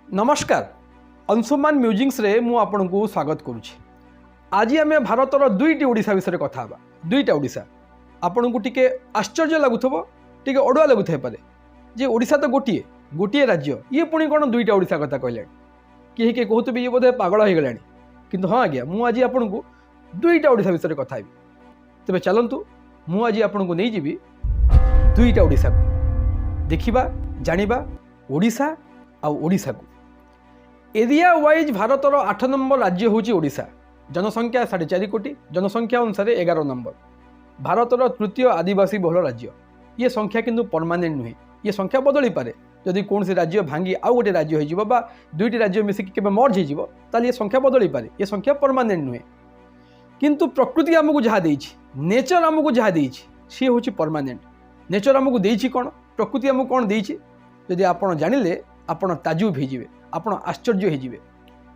ନମସ୍କାର, ଅଂଶୁମାନ ମ୍ୟୁଜିକ୍ସରେ ମୁଁ ଆପଣଙ୍କୁ ସ୍ୱାଗତ କରୁଛି। ଆଜି ଆମେ ଭାରତର ଦୁଇଟି ଓଡ଼ିଶା ବିଷୟରେ କଥା ହେବା। ଦୁଇଟା ଓଡ଼ିଶା। ଆପଣଙ୍କୁ ଟିକେ ଆଶ୍ଚର୍ଯ୍ୟ ଲାଗୁଥିବ, ଟିକେ ଅଡ଼ୁଆ ଲାଗୁଥାଇପାରେ ଯେ ଓଡ଼ିଶା ତ ଗୋଟିଏ ଗୋଟିଏ ରାଜ୍ୟ, ଇଏ ପୁଣି କ'ଣ ଦୁଇଟା ଓଡ଼ିଶା କଥା କହିଲାଣି? କେହି କିଏ କହୁଥିବେ, ଇଏ ବୋଧେ ପାଗଳ ହେଇଗଲାଣି। କିନ୍ତୁ ହଁ ଆଜ୍ଞା, ମୁଁ ଆଜି ଆପଣଙ୍କୁ ଦୁଇଟା ଓଡ଼ିଶା ବିଷୟରେ କଥା ହେବି। ତେବେ ଚାଲନ୍ତୁ, ମୁଁ ଆଜି ଆପଣଙ୍କୁ ନେଇଯିବି ଦୁଇଟା ଓଡ଼ିଶାକୁ। ଦେଖିବା, ଜାଣିବା ଓଡ଼ିଶା ଆଉ ଓଡ଼ିଶାକୁ। ଏରିଆ ୱାଇଜ୍ ଭାରତର 8 ନମ୍ବର ରାଜ୍ୟ ହେଉଛି ଓଡ଼ିଶା। ଜନସଂଖ୍ୟା 4.5 କୋଟି। ଜନସଂଖ୍ୟା ଅନୁସାରେ 11 ନମ୍ବର। ଭାରତର ତୃତୀୟ ଆଦିବାସୀ ବହୁଳ ରାଜ୍ୟ। ଇଏ ସଂଖ୍ୟା କିନ୍ତୁ ପରମାନେଣ୍ଟ ନୁହେଁ, ଇଏ ସଂଖ୍ୟା ବଦଳିପାରେ। ଯଦି କୌଣସି ରାଜ୍ୟ ଭାଙ୍ଗି ଆଉ ଗୋଟେ ରାଜ୍ୟ ହେଇଯିବ ବା ଦୁଇଟି ରାଜ୍ୟ ମିଶିକି କେବେ ମର୍ଜ ହେଇଯିବ, ତାହେଲେ ଏ ସଂଖ୍ୟା ବଦଳିପାରେ। ଏ ସଂଖ୍ୟା ପରମାନେଣ୍ଟ ନୁହେଁ। କିନ୍ତୁ ପ୍ରକୃତି ଆମକୁ ଯାହା ଦେଇଛି, ନେଚର ଆମକୁ ଯାହା ଦେଇଛି, ସିଏ ହେଉଛି ପରମାନେଣ୍ଟ। ନେଚର ଆମକୁ ଦେଇଛି କ'ଣ, ପ୍ରକୃତି ଆମକୁ କ'ଣ ଦେଇଛି, ଯଦି ଆପଣ ଜାଣିଲେ ଆପଣ ତାଜୁବ ହେଇଯିବେ, ଆପଣ ଆଶ୍ଚର୍ଯ୍ୟ ହେଇଯିବେ।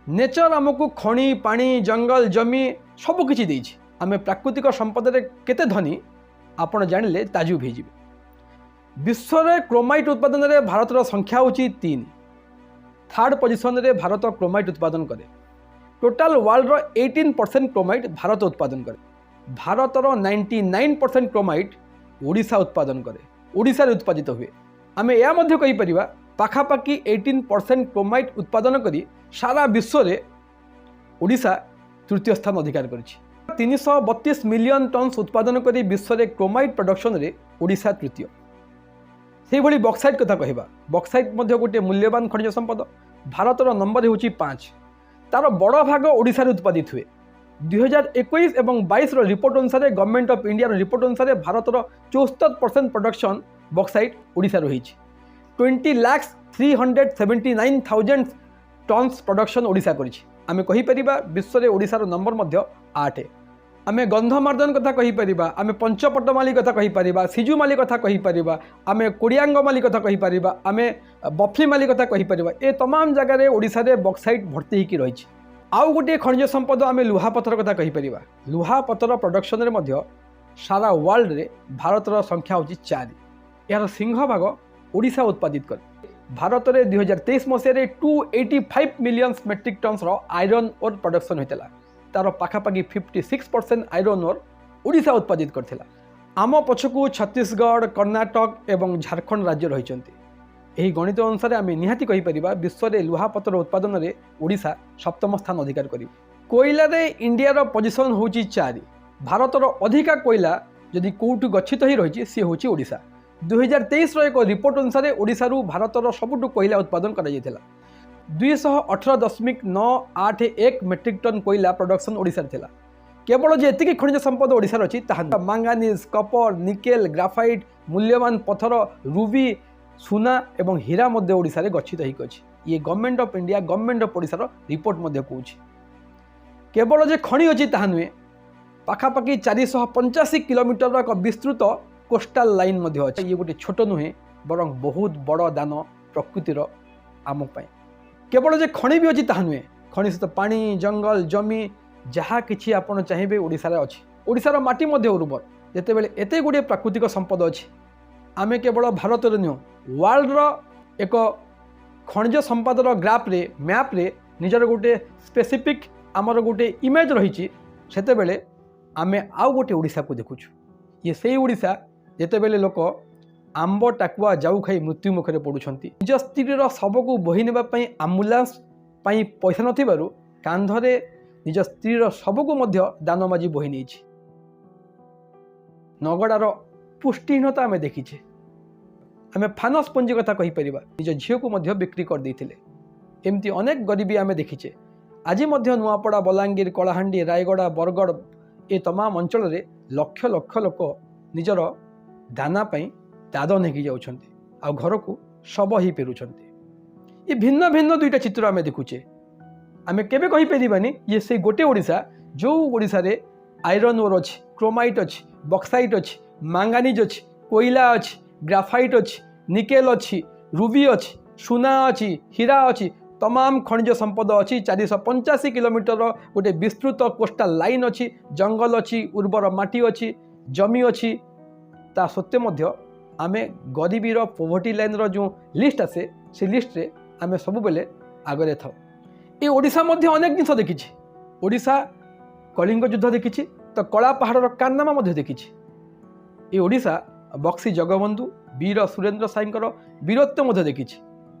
ନେଚର ଆମକୁ ଖଣି, ପାଣି, ଜଙ୍ଗଲ, ଜମି ସବୁ କିଛି ଦେଇଛି। ଆମେ ପ୍ରାକୃତିକ ସମ୍ପଦରେ କେତେ ଧନୀ, ଆପଣ ଜାଣିଲେ ତାଜୁବ ହେଇଯିବେ। ବିଶ୍ୱରେ କ୍ରୋମାଇଟ୍ ଉତ୍ପାଦନରେ ଭାରତର ସଂଖ୍ୟା ହେଉଛି 3। ଥାର୍ଡ଼ ପୋଜିସନରେ ଭାରତ କ୍ରୋମାଇଟ୍ ଉତ୍ପାଦନ କରେ। ଟୋଟାଲ ୱାର୍ଲଡର 18% କ୍ରୋମାଇଟ୍ ଭାରତ ଉତ୍ପାଦନ କରେ। ଭାରତର 99% କ୍ରୋମାଇଟ୍ ଓଡ଼ିଶା ଉତ୍ପାଦନ କରେ, ଓଡ଼ିଶାରେ ଉତ୍ପାଦିତ ହୁଏ। ଆମେ ଏହା ମଧ୍ୟ କହିପାରିବା, ପାଖାପାଖି 18% କ୍ରୋମାଇଟ୍ ଉତ୍ପାଦନ କରି ସାରା ବିଶ୍ୱରେ ଓଡ଼ିଶା ତୃତୀୟ ସ୍ଥାନ ଅଧିକାର କରିଛି। 332 ମିଲିୟନ ଟନ୍ସ ଉତ୍ପାଦନ କରି ବିଶ୍ୱରେ କ୍ରୋମାଇଟ୍ ପ୍ରଡକ୍ସନରେ ଓଡ଼ିଶା ତୃତୀୟ। ସେଇଭଳି ବକ୍ସାଇଟ୍ କଥା କହିବା। ବକ୍ସାଇଟ୍ ମଧ୍ୟ ଗୋଟିଏ ମୂଲ୍ୟବାନ ଖଣିଜ ସମ୍ପଦ। ଭାରତର ନମ୍ବର ହେଉଛି 5। ତାର ବଡ଼ ଭାଗ ଓଡ଼ିଶାରେ ଉତ୍ପାଦିତ ହୁଏ। 2021 ଏବଂ 22ର ରିପୋର୍ଟ ଅନୁସାରେ, ଗଭର୍ଣ୍ଣମେଣ୍ଟ ଅଫ୍ ଇଣ୍ଡିଆର ରିପୋର୍ଟ ଅନୁସାରେ, ଭାରତର 74% ପ୍ରଡକ୍ସନ୍ ବକ୍ସାଇଟ୍ ଓଡ଼ିଶାରୁ ହେଇଛି। 20,379,000 tons production Odisha କରିଛି। ଆମେ କହିପାରିବା, ବିଶ୍ୱରେ ଓଡ଼ିଶାର ନମ୍ବର ମଧ୍ୟ 8। ଆମେ ଗନ୍ଧମାର୍ଦ୍ଦନ କଥା କହିପାରିବା, ଆମେ ପଞ୍ଚପଟମାଲି କଥା କହିପାରିବା, ସିଜୁମାଲି କଥା କହିପାରିବା, ଆମେ କୋଡ଼ିଆଙ୍ଗମାଲି କଥା କହିପାରିବା, ଆମେ ବଫଲିମାଲି କଥା କହିପାରିବା। ଏ ତମାମ ଜାଗାରେ ଓଡ଼ିଶାରେ ବକ୍ସାଇଟ୍ ଭର୍ତ୍ତି ହେଇକି ରହିଛି। ଆଉ ଗୋଟିଏ ଖଣିଜ ସମ୍ପଦ, ଆମେ ଲୁହାପଥର କଥା କହିପାରିବା। ଲୁହାପଥର ପ୍ରଡକ୍ସନରେ ମଧ୍ୟ ସାରା ୱାର୍ଲଡରେ ଭାରତର ସଂଖ୍ୟା ହେଉଛି 4। ଏହାର ସିଂହଭାଗ ଓଡ଼ିଶା ଉତ୍ପାଦିତ କରେ। ଭାରତରେ 2023 ମସିହାରେ 285 ମିଲିୟନ୍ସ ମେଟ୍ରିକ୍ ଟନ୍ସର ଆଇରନ୍ ଓର୍ ପ୍ରଡକ୍ସନ୍ ହୋଇଥିଲା। ତାର ପାଖାପାଖି 56% ଆଇରନ୍ ଓର୍ ଓଡ଼ିଶା ଉତ୍ପାଦିତ କରିଥିଲା। ଆମ ପଛକୁ ଛତିଶଗଡ଼, କର୍ଣ୍ଣାଟକ ଏବଂ ଝାଡ଼ଖଣ୍ଡ ରାଜ୍ୟ ରହିଛନ୍ତି। ଏହି ଗଣିତ ଅନୁସାରେ ଆମେ ନିହାତି କହିପାରିବା, ବିଶ୍ୱରେ ଲୁହାପଥର ଉତ୍ପାଦନରେ ଓଡ଼ିଶା ସପ୍ତମ ସ୍ଥାନ ଅଧିକାର କରିବ। କୋଇଲାରେ ଇଣ୍ଡିଆର ପୋଜିସନ୍ ହେଉଛି 4। ଭାରତର ଅଧିକା କୋଇଲା ଯଦି କେଉଁଠୁ ଗଚ୍ଛିତ ହୋଇ ରହିଛି, ସିଏ ହେଉଛି ଓଡ଼ିଶା। 2023ର ଏକ ରିପୋର୍ଟ ଅନୁସାରେ ଓଡ଼ିଶାରୁ ଭାରତର ସବୁଠୁ କୋଇଲା ଉତ୍ପାଦନ କରାଯାଇଥିଲା। 218.981 ମେଟ୍ରିକ୍ ଟନ୍ କୋଇଲା ପ୍ରଡକ୍ସନ୍ ଓଡ଼ିଶାରେ ଥିଲା। କେବଳ ଯେ ଏତିକି ଖଣିଜ ସମ୍ପଦ ଓଡ଼ିଶାରେ ଅଛି ତାହା ନୁହେଁ। ମାଙ୍ଗାନିଜ୍, କପର, ନିକେଲ, ଗ୍ରାଫାଇଟ୍, ମୂଲ୍ୟବାନ ପଥର, ରୁବି, ସୁନା ଏବଂ ହୀରା ମଧ୍ୟ ଓଡ଼ିଶାରେ ଗଚ୍ଛିତ ହେଇକି ଅଛି। ଇଏ Government of India, Government of ଓଡ଼ିଶାର ରିପୋର୍ଟ ମଧ୍ୟ କହୁଛି। କେବଳ ଯେ ଖଣି ଅଛି ତାହା ନୁହେଁ, ପାଖାପାଖି 485 କିଲୋମିଟରର ଏକ ବିସ୍ତୃତ କୋଷ୍ଟାଲ ଲାଇନ୍ ମଧ୍ୟ ଅଛି। ଇଏ ଗୋଟେ ଛୋଟ ନୁହେଁ, ବରଂ ବହୁତ ବଡ଼ ଦାନ ପ୍ରକୃତିର ଆମ ପାଇଁ। କେବଳ ଯେ ଖଣି ବି ଅଛି ତାହା ନୁହେଁ, ଖଣି ସହିତ ପାଣି, ଜଙ୍ଗଲ, ଜମି, ଯାହା କିଛି ଆପଣ ଚାହିଁବେ ଓଡ଼ିଶାରେ ଅଛି। ଓଡ଼ିଶାର ମାଟି ମଧ୍ୟ ଉର୍ବର। ଯେତେବେଳେ ଏତେ ଗୁଡ଼ିଏ ପ୍ରାକୃତିକ ସମ୍ପଦ ଅଛି, ଆମେ କେବଳ ଭାରତରେ ନୁହଁ, ୱାର୍ଲଡର ଏକ ଖଣିଜ ସମ୍ପଦର ଗ୍ରାଫରେ, ମ୍ୟାପ୍ରେ ନିଜର ଗୋଟେ ସ୍ପେସିଫିକ୍ ଆମର ଗୋଟେ ଇମେଜ୍ ରହିଛି, ସେତେବେଳେ ଆମେ ଆଉ ଗୋଟେ ଓଡ଼ିଶାକୁ ଦେଖୁଛୁ। ଇଏ ସେଇ ଓଡ଼ିଶା ଯେତେବେଳେ ଲୋକ ଆମ୍ବ ଟାକୁଆ ଜାଉ ଖାଇ ମୃତ୍ୟୁ ମୁଖରେ ପଡ଼ୁଛନ୍ତି। ନିଜ ସ୍ତ୍ରୀର ଶବକୁ ବୋହି ନେବା ପାଇଁ ଆମ୍ବୁଲାନ୍ସ ପାଇଁ ପଇସା ନଥିବାରୁ କାନ୍ଧରେ ନିଜ ସ୍ତ୍ରୀର ଶବକୁ ମଧ୍ୟ ଦାନ ମାଝି ବୋହି ନେଇଛି। ନଗଡ଼ାର ପୁଷ୍ଟିହୀନତା ଆମେ ଦେଖିଛେ। ଆମେ ଫାନସ ପୁଞ୍ଜି କଥା କହିପାରିବା, ନିଜ ଝିଅକୁ ମଧ୍ୟ ବିକ୍ରି କରିଦେଇଥିଲେ। ଏମିତି ଅନେକ ଗରିବୀ ଆମେ ଦେଖିଛେ। ଆଜି ମଧ୍ୟ ନୂଆପଡ଼ା, ବଲାଙ୍ଗୀର, କଳାହାଣ୍ଡି, ରାୟଗଡ଼ା, ବରଗଡ଼ ଏ ତମାମ ଅଞ୍ଚଳରେ ଲକ୍ଷ ଲକ୍ଷ ଲୋକ ନିଜର ଦାନା ପାଇଁ ଦାଦନ ହେଇକି ଯାଉଛନ୍ତି ଆଉ ଘରକୁ ଶବ ହେଇ ଫେରୁଛନ୍ତି। ଏ ଭିନ୍ନ ଭିନ୍ନ ଦୁଇଟା ଚିତ୍ର ଆମେ ଦେଖୁଛେ। ଆମେ କେବେ କହିପାରିବାନି ଇଏ ସେଇ ଗୋଟେ ଓଡ଼ିଶା, ଯେଉଁ ଓଡ଼ିଶାରେ ଆଇରନ୍ ଓର୍ ଅଛି, କ୍ରୋମାଇଟ୍ ଅଛି, ବକ୍ସାଇଟ୍ ଅଛି, ମାଙ୍ଗାନିଜ୍ ଅଛି, କୋଇଲା ଅଛି, ଗ୍ରାଫାଇଟ୍ ଅଛି, ନିକେଲ ଅଛି, ରୁବି ଅଛି, ସୁନା ଅଛି, ହୀରା ଅଛି, ତମାମ ଖଣିଜ ସମ୍ପଦ ଅଛି। 485 କିଲୋମିଟର ଗୋଟେ ବିସ୍ତୃତ କୋଷ୍ଟାଲ ଲାଇନ୍ ଅଛି, ଜଙ୍ଗଲ ଅଛି, ଉର୍ବର ମାଟି ଅଛି, ଜମି ଅଛି। ତା ସତ୍ତ୍ୱେ ମଧ୍ୟ ଆମେ ଗରିବୀର ପୋଭର୍ଟି ଲାଇନ୍ର ଯେଉଁ ଲିଷ୍ଟ ଆସେ, ସେ ଲିଷ୍ଟରେ ଆମେ ସବୁବେଳେ ଆଗରେ ଥାଉ। ଏ ଓଡ଼ିଶା ମଧ୍ୟ ଅନେକ ଜିନିଷ ଦେଖିଛି। ଓଡ଼ିଶା କଳିଙ୍ଗ ଯୁଦ୍ଧ ଦେଖିଛି ତ କଳା ପାହାଡ଼ର କାରନାମା ମଧ୍ୟ ଦେଖିଛି। ଏ ଓଡ଼ିଶା ବକ୍ସି ଜଗବନ୍ଧୁ, ବୀର ସୁରେନ୍ଦ୍ର ସାଏଙ୍କର ବୀରତ୍ୱ ମଧ୍ୟ ଦେଖିଛି।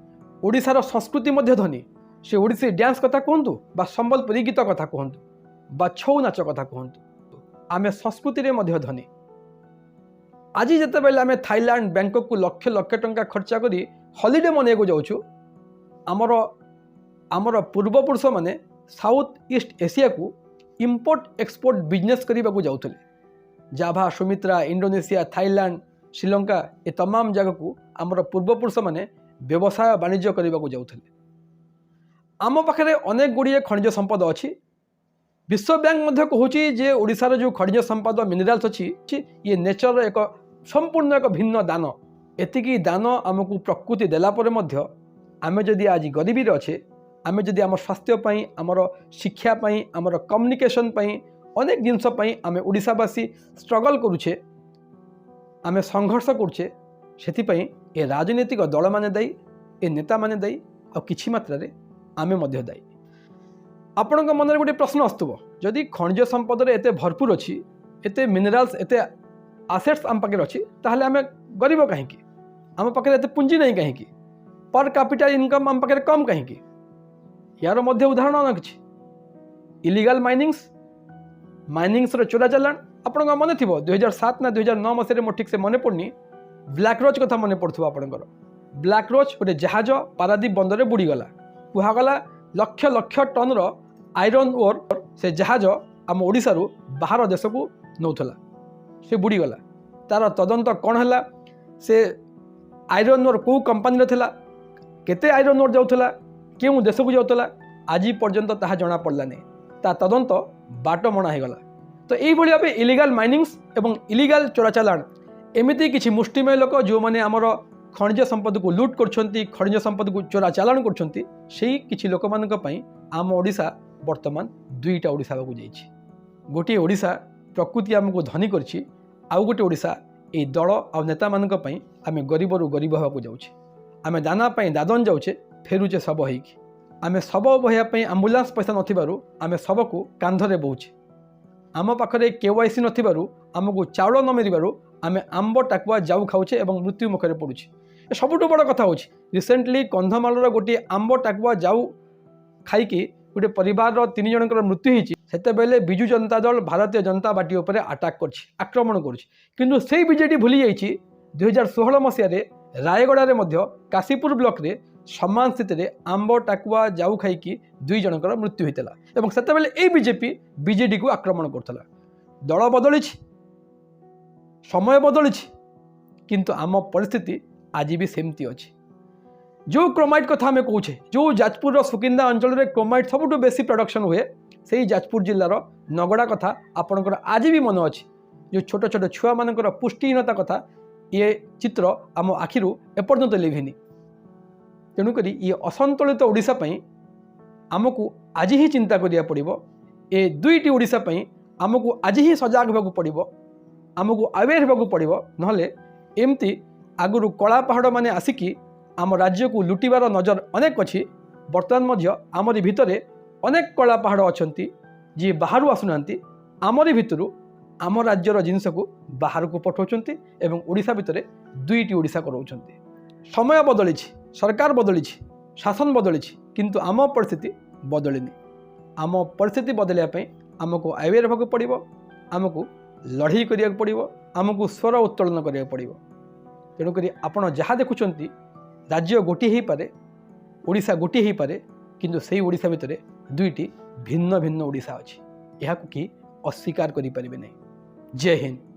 ଓଡ଼ିଶାର ସଂସ୍କୃତି ମଧ୍ୟ ଧନୀ। ସେ ଓଡ଼ିଶୀ ଡ୍ୟାନ୍ସ କଥା କୁହନ୍ତୁ ବା ସମ୍ବଲପୁରୀ ଗୀତ କଥା କୁହନ୍ତୁ ବା ଛଉ ନାଚ କଥା କୁହନ୍ତୁ, ଆମେ ସଂସ୍କୃତିରେ ମଧ୍ୟ ଧନୀ। ଆଜି ଯେତେବେଳେ ଆମେ ଥାଇଲାଣ୍ଡ, ବ୍ୟାଙ୍କକକୁ ଲକ୍ଷ ଲକ୍ଷ ଟଙ୍କା ଖର୍ଚ୍ଚ କରି ହଲିଡେ ମନେଇବାକୁ ଯାଉଛୁ, ଆମର ପୂର୍ବପୁରୁଷମାନେ ସାଉଥ ଇଷ୍ଟ ଏସିଆକୁ ଇମ୍ପୋର୍ଟ ଏକ୍ସପୋର୍ଟ ବିଜନେସ୍ କରିବାକୁ ଯାଉଥିଲେ। Java, Sumatra, Indonesia, Thailand, Sri Lanka, ଏ ତମାମ ଜାଗାକୁ ଆମର ପୂର୍ବପୁରୁଷମାନେ ବ୍ୟବସାୟ ବାଣିଜ୍ୟ କରିବାକୁ ଯାଉଥିଲେ। ଆମ ପାଖରେ ଅନେକ ଗୁଡ଼ିଏ ଖଣିଜ ସମ୍ପଦ ଅଛି। ବିଶ୍ୱ ବ୍ୟାଙ୍କ ମଧ୍ୟ କହୁଛି ଯେ ଓଡ଼ିଶାର ଯେଉଁ ଖଣିଜ ସମ୍ପଦ, ମିନେରାଲ୍ସ ଅଛି, ଇଏ ନେଚରର ଏକ ସମ୍ପୂର୍ଣ୍ଣ ଏକ ଭିନ୍ନ ଦାନ। ଏତିକି ଦାନ ଆମକୁ ପ୍ରକୃତି ଦେଲା ପରେ ମଧ୍ୟ ଆମେ ଯଦି ଆଜି ଗରିବୀରେ ଅଛେ, ଆମେ ଯଦି ଆମ ସ୍ୱାସ୍ଥ୍ୟ ପାଇଁ, ଆମର ଶିକ୍ଷା ପାଇଁ, ଆମର କମ୍ୟୁନିକେସନ୍ ପାଇଁ, ଅନେକ ଜିନିଷ ପାଇଁ ଆମେ ଓଡ଼ିଶାବାସୀ ଷ୍ଟ୍ରଗଲ୍ କରୁଛେ, ଆମେ ସଂଘର୍ଷ କରୁଛେ, ସେଥିପାଇଁ ଏ ରାଜନୈତିକ ଦଳମାନେ ଦାୟୀ, ଏ ନେତାମାନେ ଦାୟୀ ଆଉ କିଛି ମାତ୍ରାରେ ଆମେ ମଧ୍ୟ ଦାୟୀ। ଆପଣଙ୍କ ମନରେ ଗୋଟିଏ ପ୍ରଶ୍ନ ଆସୁଥିବ, ଯଦି ଖଣିଜ ସମ୍ପଦରେ ଏତେ ଭରପୁର ଅଛି, ଏତେ ମିନେରାଲ୍ସ, ଏତେ ଆସେଟ୍ସ ଆମ ପାଖରେ ଅଛି, ତାହେଲେ ଆମେ ଗରିବ କାହିଁକି? ଆମ ପାଖରେ ଏତେ ପୁଞ୍ଜି ନାହିଁ କାହିଁକି? ପର୍ କ୍ୟାପିଟାଲ ଇନକମ୍ ଆମ ପାଖରେ କମ୍ କାହିଁକି? ୟାର ମଧ୍ୟ ଉଦାହରଣ ଅନେକ ଅଛି। ଇଲିଗାଲ ମାଇନିଂସ, ମାଇନିଂସର ଚୋରା ଚାଲାଣ। ଆପଣଙ୍କ ମନେ ଥିବ, 2007 ନା 2009 ମସିହାରେ, ମୋର ଠିକ୍ ସେ ମନେ ପଡ଼ୁନି, ବ୍ଲାକ୍ ରୋଜ୍ କଥା ମନେ ପଡ଼ୁଥିବ ଆପଣଙ୍କର। ବ୍ଲାକ୍ ରୋଜ୍ ଗୋଟେ ଜାହାଜ ପାରାଦୀପ ବନ୍ଦରରେ ବୁଡ଼ିଗଲା। କୁହାଗଲା ଲକ୍ଷ ଲକ୍ଷ ଟନ୍ର ଆଇରନ୍ ଓର୍ ସେ ଜାହାଜ ଆମ ଓଡ଼ିଶାରୁ ବାହାର ଦେଶକୁ ନେଉଥିଲା। ସେ ବୁଡ଼ିଗଲା। ତା'ର ତଦନ୍ତ କ'ଣ ହେଲା, ସେ ଆଇରନ୍ ଓର୍ କେଉଁ କମ୍ପାନୀର ଥିଲା, କେତେ ଆଇରନ୍ ଓର୍ ଯାଉଥିଲା, କେଉଁ ଦେଶକୁ ଯାଉଥିଲା, ଆଜି ପର୍ଯ୍ୟନ୍ତ ତାହା ଜଣାପଡ଼ିଲାନି। ତା ତଦନ୍ତ ବାଟମଣା ହେଇଗଲା। ତ ଏଇଭଳି ଭାବେ ଇଲିଗାଲ ମାଇନିଂସ ଏବଂ ଇଲିଗାଲ ଚୋରାଚାଲାଣ, ଏମିତି କିଛି ମୁଷ୍ଟିମେୟ ଲୋକ ଯେଉଁମାନେ ଆମର ଖଣିଜ ସମ୍ପଦକୁ ଲୁଟ୍ କରୁଛନ୍ତି, ଖଣିଜ ସମ୍ପଦକୁ ଚୋରା ଚାଲାଣ କରୁଛନ୍ତି, ସେଇ କିଛି ଲୋକମାନଙ୍କ ପାଇଁ ଆମ ଓଡ଼ିଶା ବର୍ତ୍ତମାନ ଦୁଇଟା ଓଡ଼ିଶା ହେବାକୁ ଯାଇଛି। ଗୋଟିଏ ଓଡ଼ିଶା ପ୍ରକୃତି ଆମକୁ ଧନୀ କରିଛି, ଆଉ ଗୋଟିଏ ଓଡ଼ିଶା ଏଇ ଦଳ ଆଉ ନେତାମାନଙ୍କ ପାଇଁ ଆମେ ଗରିବରୁ ଗରିବ ହେବାକୁ ଯାଉଛେ। ଆମେ ଦାନା ପାଇଁ ଦାଦନ ଯାଉଛେ, ଫେରୁଛେ ଶବ ହେଇକି। ଆମେ ଶବ ବୋହିବା ପାଇଁ ଆମ୍ବୁଲାନ୍ସ ପଇସା ନଥିବାରୁ ଆମେ ଶବକୁ କାନ୍ଧରେ ବୋହୁଛେ। ଆମ ପାଖରେ କେୱାଇସି ନଥିବାରୁ, ଆମକୁ ଚାଉଳ ନ ମିଳିବାରୁ ଆମେ ଆମ୍ବ ଟାକୁଆ ଜାଉ ଖାଉଛେ ଏବଂ ମୃତ୍ୟୁ ମୁଖରେ ପଡ଼ୁଛେ। ଏ ସବୁଠୁ ବଡ଼ କଥା ହେଉଛି, ରିସେଣ୍ଟଲି କନ୍ଧମାଳର ଗୋଟିଏ ଆମ୍ବ ଟାକୁଆ ଜାଉ ଖାଇକି ଗୋଟେ ପରିବାରର ତିନି ଜଣଙ୍କର ମୃତ୍ୟୁ ହେଇଛି। ସେତେବେଳେ ବିଜୁ ଜନତା ଦଳ ଭାରତୀୟ ଜନତା ପାର୍ଟି ଉପରେ ଆଟାକ୍ କରିଛି, ଆକ୍ରମଣ କରୁଛି। କିନ୍ତୁ ସେଇ ବିଜେଡି ଭୁଲି ଯାଇଛି, 2016 ମସିହାରେ ରାୟଗଡ଼ାରେ ମଧ୍ୟ କାଶୀପୁର ବ୍ଲକରେ ସମାନ ସ୍ଥିତିରେ ଆମ୍ବ ଟାକୁଆ ଜାଉ ଖାଇକି ଦୁଇ ଜଣଙ୍କର ମୃତ୍ୟୁ ହୋଇଥିଲା ଏବଂ ସେତେବେଳେ ଏଇ ବିଜେପି ବିଜେଡ଼ିକୁ ଆକ୍ରମଣ କରୁଥିଲା। ଦଳ ବଦଳିଛି, ସମୟ ବଦଳିଛି, କିନ୍ତୁ ଆମ ପରିସ୍ଥିତି ଆଜି ବି ସେମିତି ଅଛି। ଯେଉଁ କ୍ରୋମାଇଟ୍ କଥା ଆମେ କହୁଛେ, ଯେଉଁ ଯାଜପୁରର ସୁକିନ୍ଦା ଅଞ୍ଚଳରେ କ୍ରୋମାଇଟ୍ ସବୁଠୁ ବେଶୀ ପ୍ରଡକ୍ସନ୍ ହୁଏ, ସେଇ ଯାଜପୁର ଜିଲ୍ଲାର ନଗଡ଼ା କଥା ଆପଣଙ୍କର ଆଜି ବି ମନେ ଅଛି। ଯେଉଁ ଛୋଟ ଛୋଟ ଛୁଆମାନଙ୍କର ପୁଷ୍ଟିହୀନତା କଥା, ଇଏ ଚିତ୍ର ଆମ ଆଖିରୁ ଏପର୍ଯ୍ୟନ୍ତ ଲିଭିନି। ତେଣୁକରି ଇଏ ଅସନ୍ତୁଳିତ ଓଡ଼ିଶା ପାଇଁ ଆମକୁ ଆଜି ହିଁ ଚିନ୍ତା କରିବାକୁ ପଡ଼ିବ। ଏ ଦୁଇଟି ଓଡ଼ିଶା ପାଇଁ ଆମକୁ ଆଜି ହିଁ ସଜାଗ ହେବାକୁ ପଡ଼ିବ, ଆମକୁ ଆୱେର୍ ହେବାକୁ ପଡ଼ିବ। ନହେଲେ ଏମିତି ଆଗରୁ କଳା ପାହାଡ଼ମାନେ ଆସିକି ଆମ ରାଜ୍ୟକୁ ଲୁଟିବାର ନଜର ଅନେକ ଅଛି। ବର୍ତ୍ତମାନ ମଧ୍ୟ ଆମରି ଭିତରେ ଅନେକ କଳା ପାହାଡ଼ ଅଛନ୍ତି, ଯିଏ ବାହାରୁ ଆସୁନାହାନ୍ତି, ଆମରି ଭିତରୁ ଆମ ରାଜ୍ୟର ଜିନିଷକୁ ବାହାରକୁ ପଠାଉଛନ୍ତି ଏବଂ ଓଡ଼ିଶା ଭିତରେ ଦୁଇଟି ଓଡ଼ିଶା କରାଉଛନ୍ତି। ସମୟ ବଦଳିଛି, ସରକାର ବଦଳିଛି, ଶାସନ ବଦଳିଛି, କିନ୍ତୁ ଆମ ପରିସ୍ଥିତି ବଦଳିନି। ଆମ ପରିସ୍ଥିତି ବଦଳିବା ପାଇଁ ଆମକୁ ଆୱେର୍ ହେବାକୁ ପଡ଼ିବ, ଆମକୁ ଲଢ଼େଇ କରିବାକୁ ପଡ଼ିବ, ଆମକୁ ସ୍ୱର ଉତ୍ତୋଳନ କରିବାକୁ ପଡ଼ିବ। ତେଣୁକରି ଆପଣ ଯାହା ଦେଖୁଛନ୍ତି, ରାଜ୍ୟ ଗୋଟିଏ ହେଇପାରେ, ଓଡ଼ିଶା ଗୋଟିଏ ହେଇପାରେ, କିନ୍ତୁ ସେଇ ଓଡ଼ିଶା ଭିତରେ ଦୁଇଟି ଭିନ୍ନ ଭିନ୍ନ ଓଡ଼ିଶା ଅଛି। ଏହାକୁ କେହି ଅସ୍ୱୀକାର କରିପାରିବେ ନାହିଁ। ଜୟ ହିନ୍ଦ।